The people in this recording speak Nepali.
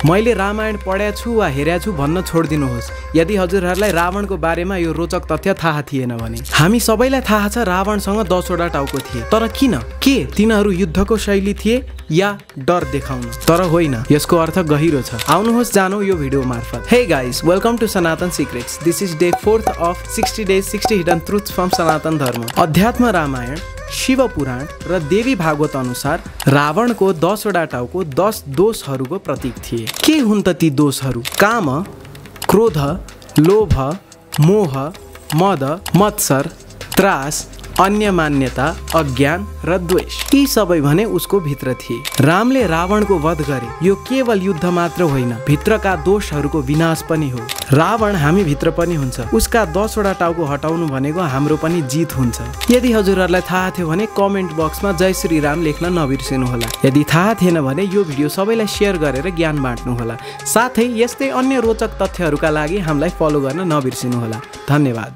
मैले रामायण पढ्या छु वा हेर्या छु भन्न छोड्दिनुहोस् यदि हजुरहरूलाई रावणको बारेमा यो रोचक तथ्य थाहा थिएन भने। हामी सबैलाई थाहा छ रावणसँग 10 वटा टाउको थिए, तर किन? के तिनीहरू युद्धको शैली थिए या डर देखाउन? तर होइन, यसको अर्थ गहिरो छ। आउनुहोस् जानौ यो भिडियो मार्फत। Hey guys, welcome to Sanatan secrets. This is day 4th of 60 days 60 hidden truths from Sanatan Dharma. अध्यात्म रामायण, शिव पुराण र देवी भागवत अनुसार रावणको 10 वटा टाउको 10 दोषहरूको प्रतीक थिए। के हुन् त ती दोषहरू? काम, क्रोध, लोभ, मोह, मद, मत्सर, त्रास, अन्य मान्यता, अज्ञान र द्वेष। यी सबै भने उसको भित्र थिए। रामले रावणको वध गरे। यो केवल युद्ध मात्र होइन, भित्रका दोषहरूको विनाश पनि हो। रावण हामी भित्र पनि हुन्छ। उसका 10 वटा टाउको हटाउनु भनेको हाम्रो पनि जित हुन्छ। यदि हजुरहरूलाई थाहा थियो भने कमेन्ट बक्समा जय श्री राम लेख्न नबिर्सिनु होला। यदि थाहा थिएन भने यो भिडियो सबैलाई सेयर गरेर ज्ञान बाँड्नु होला। साथै यस्तै अन्य रोचक तथ्यहरूका लागि हामीलाई फलो गर्न नबिर्सिनु होला। धन्यवाद।